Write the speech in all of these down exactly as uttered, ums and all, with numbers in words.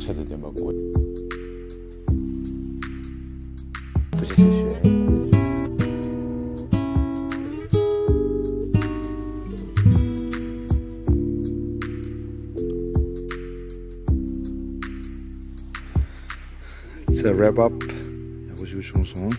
ཆེད་དུ་འདོན་པ་དགོས། བུ་ཆེ་ཆེ་ཞུ། It's a wrap up. ཡག་པོ་ཞིག་བྱུང་སོང་།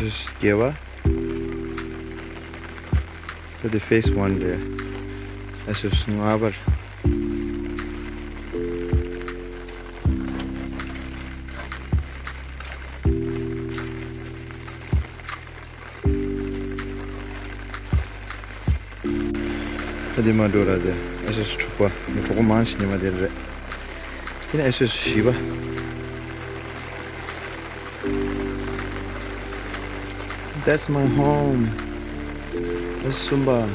This is Geva. ད་དེ་ཕེ་སི་ཝན་རེད། ཨེ་སི་ཨེ་སི་ལྔ་པར། ད་དེ་མ་འགྲོ་ར་དེ་ཨེ་སི་ཨེ་སི་དྲུག་པ། ངའི་གྲོགས་པོ་མང་ཞིག་ཉི་མ་དེ་རེད། དེ་ནས་ཨེ་སི་ཨེ་སི་བཞི་པ། That's my home. That's Sumba.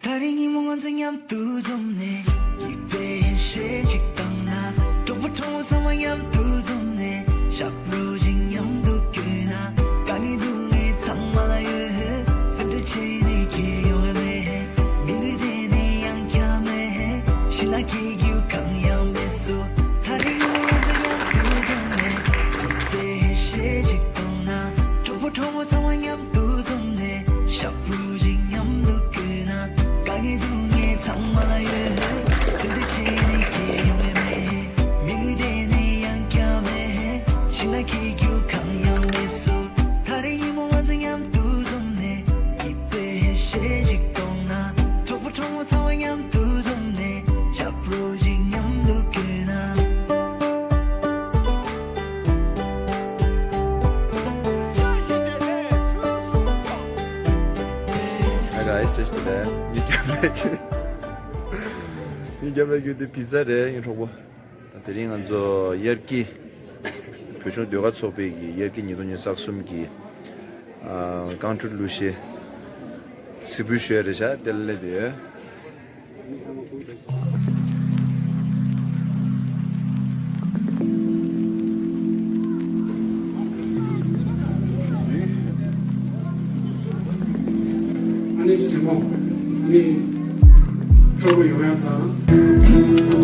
ད་རེས་ཉིན་མོ་ང་ཚོ་མཉམ་དུ་འཛོམས་ནས། སྐྱིད་པའི་ཡེ་ཤེས་ཅིག་བཏང་ན། གྲོགས་པོ་གྲོགས་མོ་ཚང་མ་མཉམ་དུ་འཛོམས་ནས། ཞབས་བྲོ་ཞིག་མཉམ་དུ་བསྐྱོན་ན། དཀའ་ངལ་སྡུག་བསྔལ་ཚང་མ་ལ་ཡོད། སེམས་ཁྲལ་བྱེད་ནི་གང་ཡང་ཡོད་མེད། མི་ལུས་དེ་ནི་ཡང་བསྐྱར་མེད། ཕྱི་ནང་སྐྱིད་སྡུག་གང་ཡང་མེད་སོ། ད་རེས་ཉིན་མོ་ང་ཚོ་མཉམ་དུ་འཛོམས་ནས། སྐྱིད་པའི་ཡེ་ཤེས་ཅིག་བཏང་ན། གྲོགས་པོ་གྲོགས་མོ་ཚང་མ་མཉམ་དུ་འཛོམས་ནས། ཞབས་བྲོ་ཞིག་མཉམ་དུ་བསྐྱོན་ན། དཀའ་ངལ་སྡུག་བསྔལ་ཚང་མ་ལ་ཡོད། སེམས་ཁྲལ་བྱེད་ནི་གང་ཡང་ཡོད་མེད། མི་ལུས་དེ་ནི་ཡང་བསྐྱར་མེད། ཕྱི་ནང་སྐྱིད་སྡུག་གང་ཡང་མེད་སོ། ད་རེས་ཉིན་མོ་ང་ཚོ་མཉམ་དུ་འཛོམས་ནས། སྐྱིད་པའི་ཡེ་ཤེས་ཅིག་བཏང་ན། གྲོགས་པོ་གྲོགས་མོ་ཚང་མ་མཉམ་དུ་འཛོམས་ནས། ཞབས་བྲོ་ཞིག་མཉམ་དུ་བསྐྱོན་ན། Hi guys, just today. ཉིན་རྒྱབ་ལ་ཉིན་རྒྱབ་ལ་རྒྱུ་དེ་པི་ཛ་རེད། ངའི་གྲོགས་པོ། ད་དེ་རིང་ང་ཚོ་དབྱར་སྐྱིད། བོད་གཞུང་ཟློས་གར་ཚོགས་པའི་གི་དབྱར་སྐྱིད་ཉིས་སྟོང་ཉི་ཤུ་རྩ་གསུམ་གི་ཨ། རྐང་འཁྲུལ་གླུ་གཞས་གཟིགས་འབུལ་ཞུ་ཡ་རེད་ཤག་དེ་ལ་སླེབས་ཡོད། ཨ་ནི་གཟིགས་མོ་ནི། སྤྲོ་པོ་ཡོང་ཡ་དང་།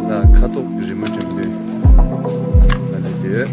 ད་ཁ་ཐོག་གི་རི་མོ་འགྲེམས་སྟོན་ལ་སླེབས་ཡོད།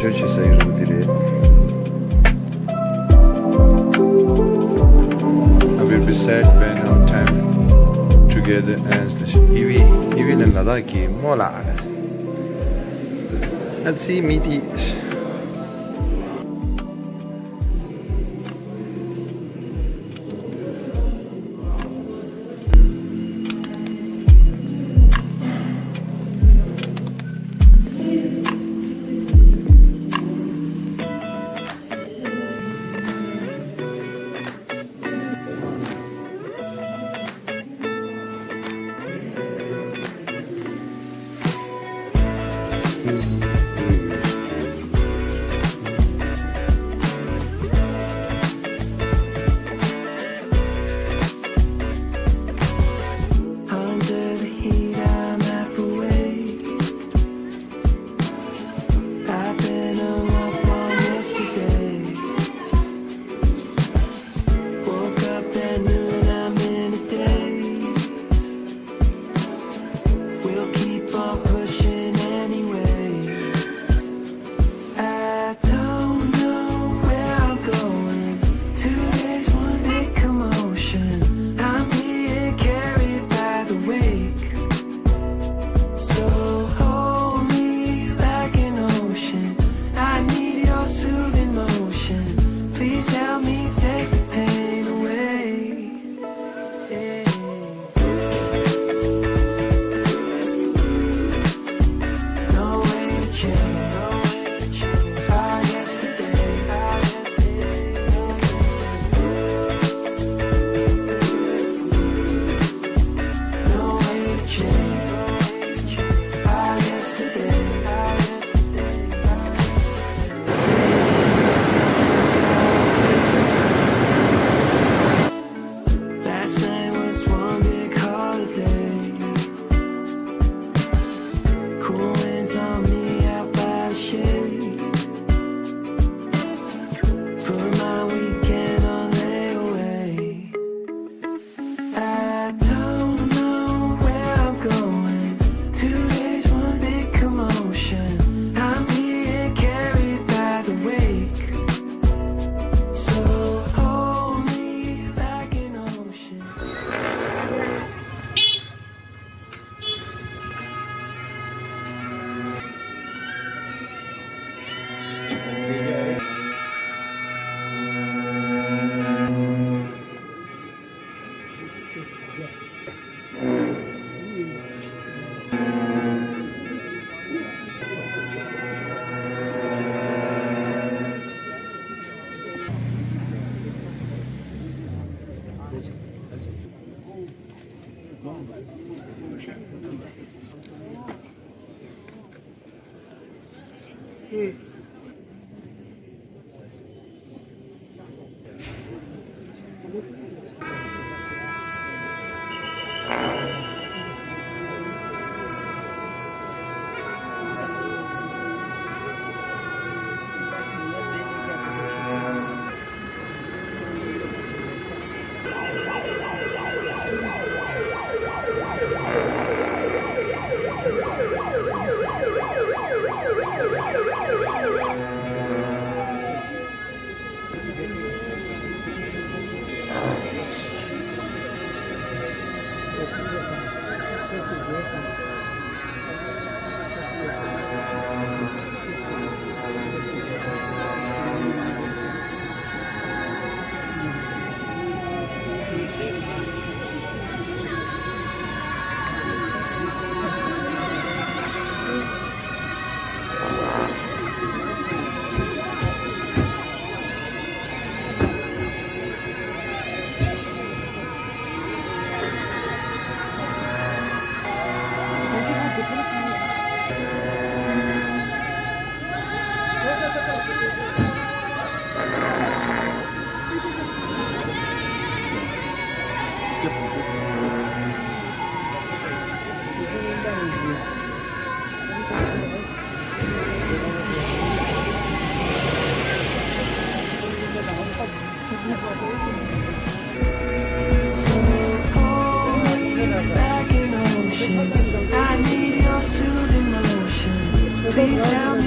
བྱེད་ས་ཡི་རུ་འདི་རེད། I will be sad when our time together ends. ཧི་བི་ཧི་བི་ནི་ལ་དྭགས་ཀྱི་མོ་ལ། ཨ་ཙི་མི་དེ། Under the heat, I'm half awake. I've been hung up on yesterday. Woke up at noon, I'm in a daze. We'll keep on pushing anyways. I don't know where I'm going. Today's one big commotion. I'm being carried by the wake. So hold me like an ocean. I need your soothing motion. Please help me take the pain away. Yeah. No way to change. Our yesterday. No way to change. Our yesterday. Last night was one big holiday. Cool winds on me out by the shade. Put my weekend on layaway. I don't know where I'm going. Today's one big commotion. I'm being carried by the wake. So hold me like an ocean. So hold me like an ocean. I need your soothing motion. Please help